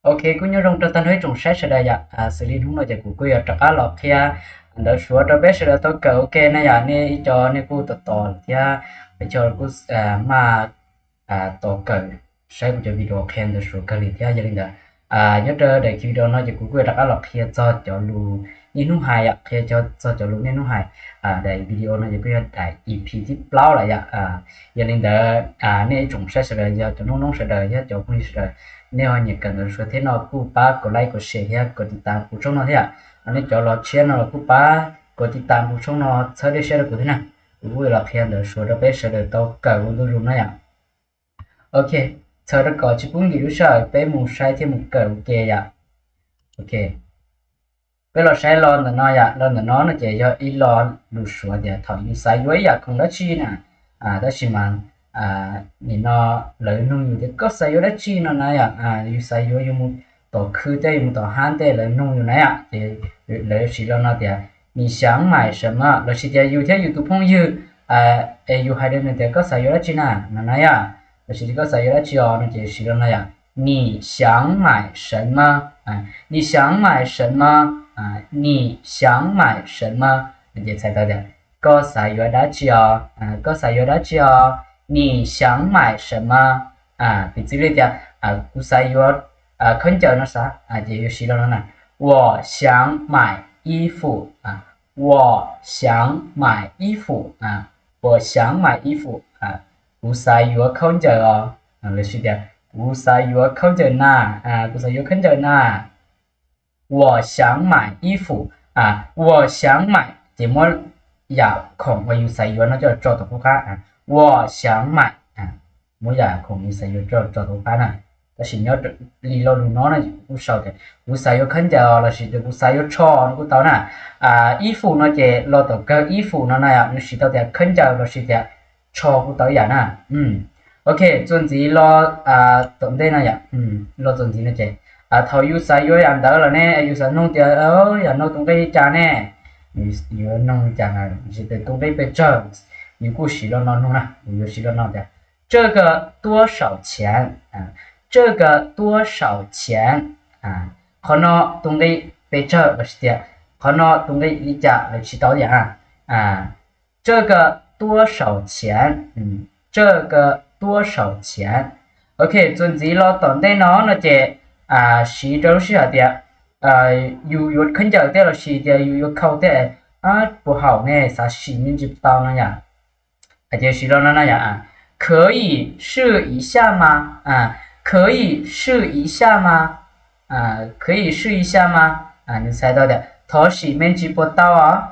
Ok, kuj nyob zoo rau tag nrho ib tsoom saib sawv daws yom. Xws li hnub no ces kuv kuj yuav rov qab los qhia ntawv Suav rau peb sawv daws tau kawm ua ke na yom. Nej ib co nej kuj tos tos thiab, ib co kuj maj tos kawm saib kuv cov video qhia ntawv Suav kawg li thiab. Yog li ntawd, nyob rau daim video no ces kuv kuj yuav rov qab los qhia txog cov lus niaj hnub hais yom, qhia txog cov lus niaj hnub hais. Daim video no ces kuj yog daim E P thib plaub lawm yom. Yog li ntawd, nej ib tsoom saib sawv daws yog cov noob noob sawv daws thiab cov phooj ywg sawv daws, nej ho nyiam kawm ntawv Suav thiab no kuj pab kom like kom share thiab kom tiv tam kuv tshooj no thiab. Nej cov los tshiab no los kuj pab kom tiv tam kuv tshooj no, txhawb dej siab rau kuv thiab na. Kuv kuj los qhia ntawv Suav rau peb sawv daws tau kawm ua ntu zus na yom. Ok, txhawm rau kom tsis pub nkim lub sij hawm, peb mus saib thiab mus kawm ua ke yom. Ok, peb los saib lo ntawm no yom. Lo ntawm no no ces yog ib lo lus Suav tias thaum yus xav yuav ib yam khoom dab tsi na, tab sis mas nim no lawv nug yus tias koj xav yuav dab tsi no na yom. Yus xav yuav, yus mus tom khw tej, yus mus tom hab tej, lawv nug yus na yom, ces lawv yuav siv lo no tias 你想买什么 lossis tias yus thiab yus tus phooj ywg es yus hais rau nws tias koj xav yuav dab tsi na no na yom, lossis tias koj xav yuav dab tsi os no ces siv lo no yom. 你想买什么 你想买什么 你想买什么 no ces txhais tau tias koj xav yuav dab tsi os, koj xav yuav dab tsi os. 你想买什么 piv txwv li tias kuv xav yuav khaub ncaws no xav, ces yuav siv lo no na. 我想买衣服 我想买衣服 我想买衣服 kuv xav yuav khaub ncaws os, lossis tias kuv xav yuav khaub ncaws na, kuv xav yuav khaub ncaws na. 我想买衣服 我想买 ces muab yam khoom uas yus xav yuav no coj tso tom qub qab. 我想买 muab yam khoom yus xav yuav coj tso tom qub qab na. Tab sis nyob li lo lus no na, kuv sau tias kuv xav yuav khaub ncaws lossis tias kuv xav yuav tsho no kuj tau na. 衣服 no ces los tom kawg 衣服 no na, nws siv tau tias khaub ncaws lossis tias tsho kuj tau ib yam na. Ok, txuas ntxiv los tom ntej no yom, los txuas ntxiv no ces thaum yus xav yuav yam ntawd los ne, yus xav nug tias yam no tus nqi li cas ne, yuav nug li cas na, tsis tias tus nqi pes tsawg, yus kuj siv lo no nug na, yus yuav siv lo no tias 这个多少钱 这个多少钱 qhov no tus nqi pes tsawg lossis tias qhov no tus nqi li cas los tsis tau ib yam na. 这个多少钱 这个多少钱 Ok, txuas ntxiv los tom ntej no no ces siv rau lub sij hawm tias yus yuav khaub ncaws tej lossis tias yus yuav khau tej, puas haum ne, xav sim me ntsis puas tau no yom. Ces siv lo no na yom, 可以试一下吗 可以试一下吗 nws txhais tau tias thov sim me ntsis puas tau os,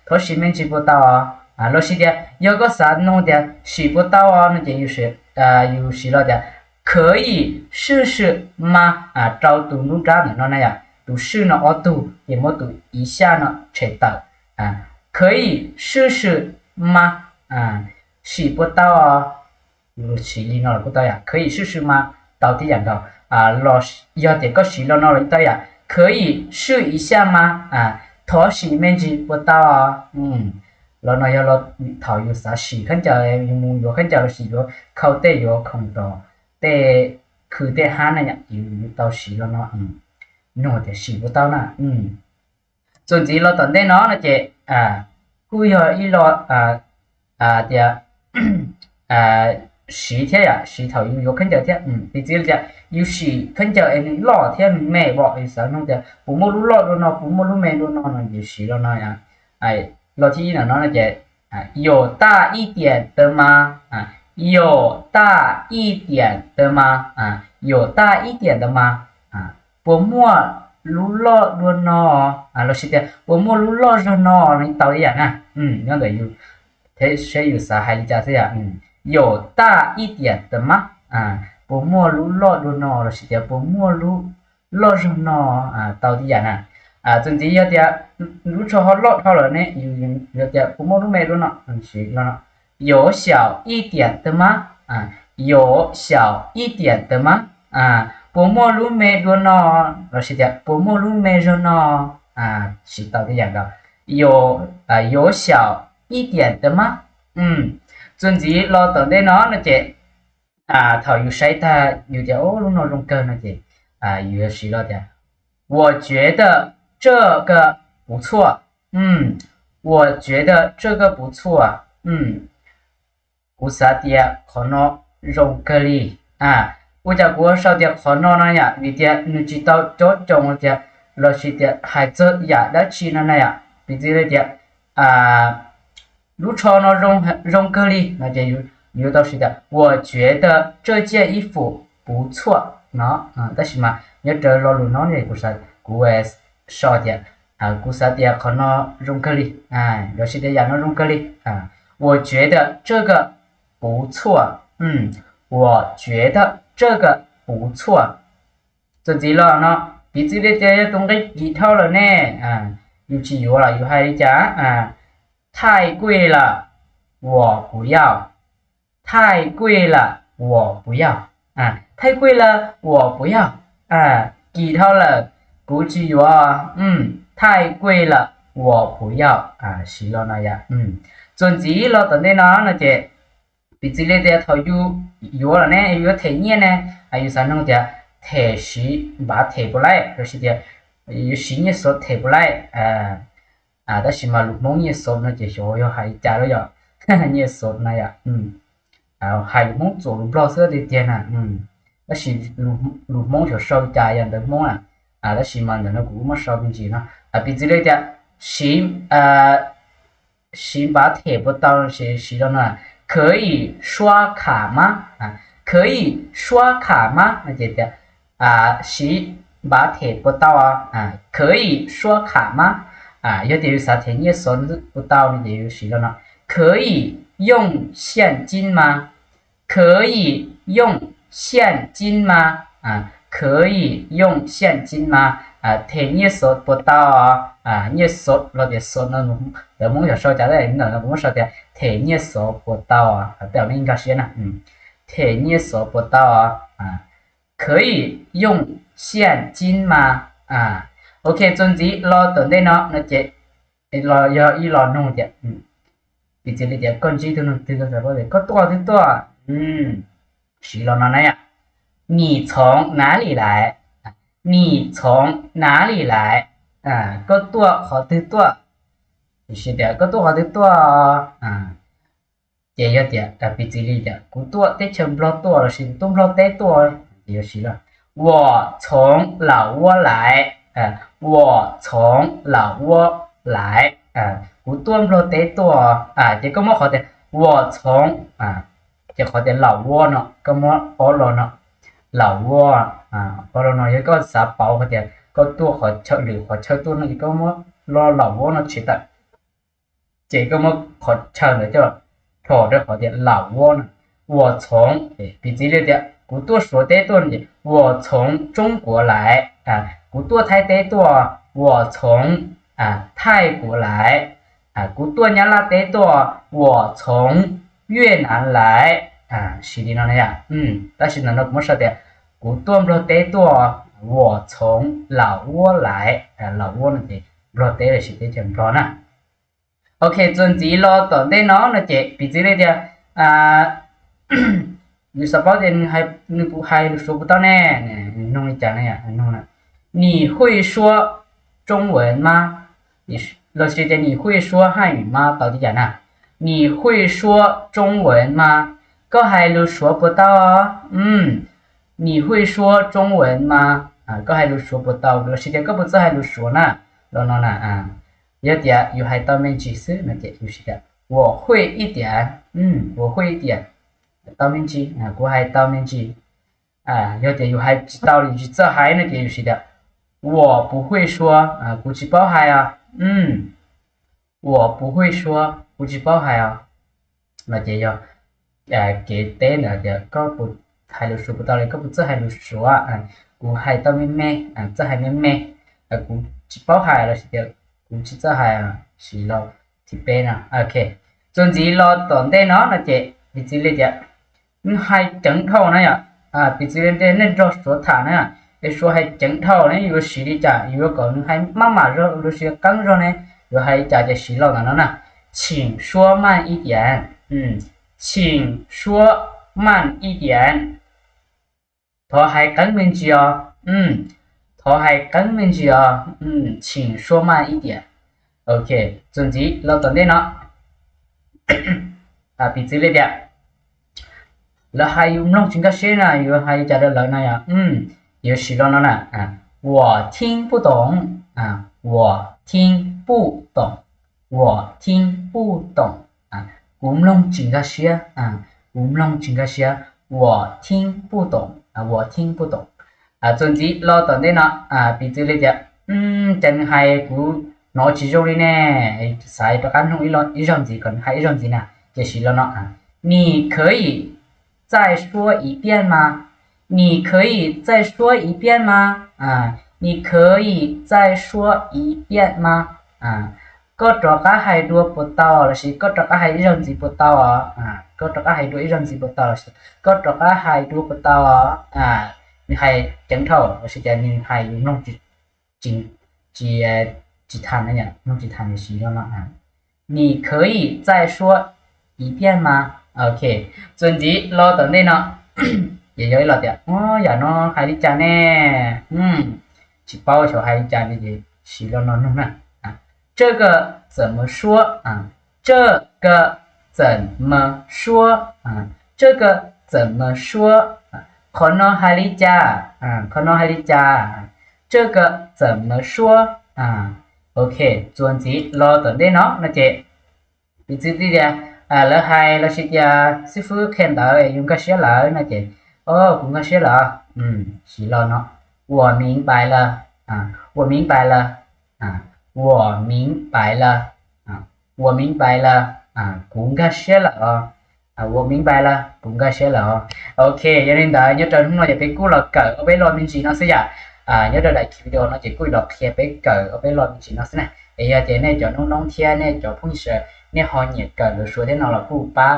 thov sim me ntsis puas tau os. Lossis tias yog koj xav nug tias sim puas tau os no ces yus siv lo tias 可以试试吗 rau tus nruab nrab ntawm no na yom, tus 试 no ob tug ces muab tus 一下 no tshem tawm. 可以试试吗 sim puas tau os, siv li no los kuj tau yom, 可以试试吗 tau tib yam nkaus. Los yog tias koj siv lo no los tau yom, 可以试一下吗 thov sim me ntsis puas tau os. Los no yog thaum yus xav sim khaub ncaws, yus mus yuav khaub ncaws lossis yuav khau tej, yuav khoom tom tej khw tej hab na yom, yus tau siv lo no, nug tias sim puas tau na. Txuas ntxiv los tom ntej no no ces kuj yog ib lo tias siv thiab yom, siv thaum yus yuav khaub ncaws thiab. Piv txwv li tias yus sim khaub ncaws es nws loj thiab nws me, yus xav nug tias puas muaj lub loj dua no, puas muaj lub me dua no no yus siv lo no. Lo thib ib no no ces 有大一点的吗 有大一点的吗 有大一点的吗 puas muaj lub loj dua no, lossis tias puas muaj lub loj zog no no tau ib yam na. Nyob ntawm yus thiab seb yus xav hais li cas xwb yom. 有大一点的吗 puas muaj lub loj dua no lossis tias puas muaj lub loj zog no tau tib yam na. Txuas ntxiv yog tias lub tsho ho loj dhau lawm ne, yus tias puas muaj lub me dua no, siv lo no. 有小一点的吗 有小一点的吗 puas muaj lub me dua no lossis tias puas muaj lub me zog no, siv tau tib yam nkaus. 有小一点的吗 Txuas ntxiv los tom ntej no no ces thaum yus saib tag yus tias lub no zoo kawg no ces yuav siv los tias 我觉得这个不错. 嗯，我觉得这个不错. 嗯， kuv xav tias qhov no zoo kawg li. Ua cas kuv sau tias qhov no no yom? Vim tias nws tsis tau cob coo tias, los sis tias hais txog yam dab tsi no na yom. Piv txwv li tias lub tsho no zoo kawg li no ces yuav tau siv tias 我觉得这件衣服不错 no. Tab sis mas nyob rawv lo lus no kuv sau tias kuv xav tias qhov no zoo kawg li, los sis tias yam no zoo kawg li. 我觉得这个不错. 我觉得这个不错. Txuas ntxiv los no, piv txwv li tias yog tus nqi kim dhau lawm ne, yus tsis yuav los yus hais li cas? 太贵了，我不要。太贵了，我不要。太贵了，我不要。Kim dhau lawm, kuv tsis yuav. 太贵了，我不要。Siv los no yom. Txuas ntxiv los tom ntej no no ces piv txwv li tias thaum yus yuav los ne, yus yuav them nyiaj ne, yus xav nug tias them siv npav them puas laij, los sis tias yuav siv nyiaj xov them puas laij. Tab sis mas lus Hmoob nyiaj xov no ces xyov yog hais li cas lawm yom. Nyiaj xov na yom. Hais lus Hmoob txuas lus Nplog xwb tiag tiag na. Tab sis lus Hmoob xyov sau li cas yog ntawv Hmoob na. Tab sis mas ntawm no kuv muab sau me ntsis no. Piv txwv li tias siv siv npav them puas tau, siv los no, 可以刷卡吗? 可以刷卡吗? No ces tias siv npav them puas tau os. 可以刷卡吗? Yog tias yus xav them nyiaj xov puas tau no ces yus siv los no, 可以用现金吗? 可以用现金吗? 可以用现金吗? Them nyiaj xov puas tau? Nyiaj xov los tias xov no ntawv Hmoob xyov sau cas, ntawm no kuv muab sau tias them nyiaj xov puas tau? Tej no nkag siab na. Them nyiaj xov puas tau? 可以用现金吗? Ok, txuas ntxiv los tom ntej no no ces los yog ib los nug tias, piv txwv li tias koj ntsib tus neeg twg, koj tuaj qhov twg tuaj? Siv los no na yom. 你从哪里来? 你从哪里来? Koj tuaj qhov twg tuaj? Siv tias koj tuaj qhov twg tuaj? Ces yog tias piv txwv li tias kuv tuaj teb chaws Nplog tuaj los sis tuaj Nplog teb tuaj, ces yuav siv los, 我从老挝来. 我从老挝来. Kuv tuaj Nplog teb tuaj. Ces koj muab qhov tias 我从, ces qhov tias 老挝 no koj muab ob los no, 老挝, ob los no yog koj xav pauv hais tias koj tuaj qhov chaw lwm qhov chaw tuaj no ces koj muab los 老挝 no tshem tawm. Ces koj muab qhov chaw ntawd coj los rau qhov tias 老挝 no. 我从, piv txwv li tias kuv tuaj Suav teb tuaj no ces 我从中国来. Kuv tuaj Thaib teb tuaj, 我从泰国来. Kuv tuaj Nyab Laj teb tuaj, 我从越南来. Siv li no na yom. Tab sis ntawm no kuv muab sau tias kuv tuaj Nplog teb tuaj, 我从老挝来. 老挝 no ces Nplog teb los sis teb chaws Nplog na. Ok, txuas ntxiv los tom ntej no no ces piv txwv li tias yus xav paub tias nws puas hais lus Suav puas tau ne, nug li cas ne? 你会说中文吗? Los sis tias 你会说汉语吗 tau tib yam na. 你会说中文吗? Koj hais lus Suav puas tau? 你会说中文吗? Koj hais lus Suav puas tau? Los sis tias koj puas txawj hais lus Suav na? Los no na. Yog tias yus hais tau me ntsis xwb no ces yus siv tias 我会一点, 我会一点. Tau me ntsis, kuv hais tau me ntsis. Yog tias yus hais tsis tau, yus tsis txawj hais no ces yus siv tias 我不会说, kuv tsis paub hais os. 我不会说, kuv tsis paub hais os. No ces yog kev teb ntawd tias koj puas hais lus Suav puas tau li, koj puas txawj hais lus Suav. Kuv hais tau me me, txawj hais me me, kuv tsis paub hais los sis tias kuv tsis txawj hais, siv los thib peb no. Ok, txuas ntxiv los tom ntej no no ces piv txwv li tias nws hais ceev dhau na yom. Piv txwv li tias nej nrog Suav tham na, es Suav hais ceev dhau ne yuav siv li cas? Yuav kom nws hais maj mam zog los sis qeeb zog ne, yuav hais li cas? Ces siv los ntawm no na, 请说慢一点, 请说慢一点. Thov hais qeeb me ntsis os. Thov hais qeeb me ntsis os, 请说慢一点. Ok, txuas ntxiv los tom ntej no, piv txwv li tias lawv hais yus mloog tsis nkag siab na, yuav hais li cas rau lawv no yog, yuav siv lo no na, 我听不懂, 我听不懂, 我听不懂, kuv mloog tsis nkag siab, kuv mloog tsis nkag siab, 我听不懂, 我听不懂. Txuas ntxiv los tom ntej no, piv txwv li tias, cas nws hais kuv hnov tsis zoo li ne, xav rov qab mloog ib zaug ntxiv kom nws hais ib zaug ntxiv na, ces siv lo no, 你可以再说一遍吗? 你可以再说一遍吗? 你可以再说一遍吗? Koj rov qab hais dua puas tau lossis koj rov qab hais ib zaug ntxiv puas tau? Koj rov qab hais dua ib zaug ntxiv puas tau lossis koj rov qab hais dua puas tau? Nws hais ceev dhau lossis cas nws hais yus mloog tsis, tsis, tsis tham, mloog tsis tham, nws siv lo no, 你可以再说一遍吗? Ok, txuas ntxiv los tom ntej no, ces yog ib los tias, yam no hais li cas ne? Tsis paub xyov hais li cas ne, ces siv lo no nug na, 这个怎么说? 这个怎么说? 这个怎么说? Qhov no hais li cas? Qhov no hais li cas? 这个怎么说? Ok, txuas ntxiv los tom ntej no no ces piv txwv tias lawv hais lossis tias xib fwb qhia ntawv yus nkag siab lawm no ces, o, kuv nkag siab lawm. Siv lo no, 我明白了, 我明白了, 我明白了, 我明白了, kuv nkag siab lawm os. 我明白了, kuv nkag siab lawm os. Ok, yog li ntawd nyob rau hnub no ces peb kuj los kawm ob peb lo me ntsis no xwb yom. Nyob rau daim video no ces kuj los qhia peb kawm ob peb lo me ntsis no xwb na. Es yog tias nej cov noob noob thiab nej cov phooj ywg sawv nej ho nyiam kawm lus Suav thiab no los kuj pab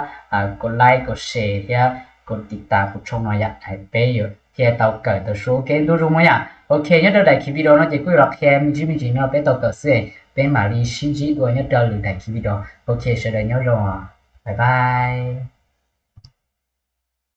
kom like, kom share thiab kom tiv tas kuv channel no yom, es peb yuav thiaj tau kawm tau Suav ua ke ntu zus mog yom. Ok, nyob rau daim video no ces kuj los qhia me ntsis me ntsis no peb tau kawm xwb, peb mam li sib ntsib dua nyob rau lwm daim video. Ok, sawv daws nyob zoo, bye bye.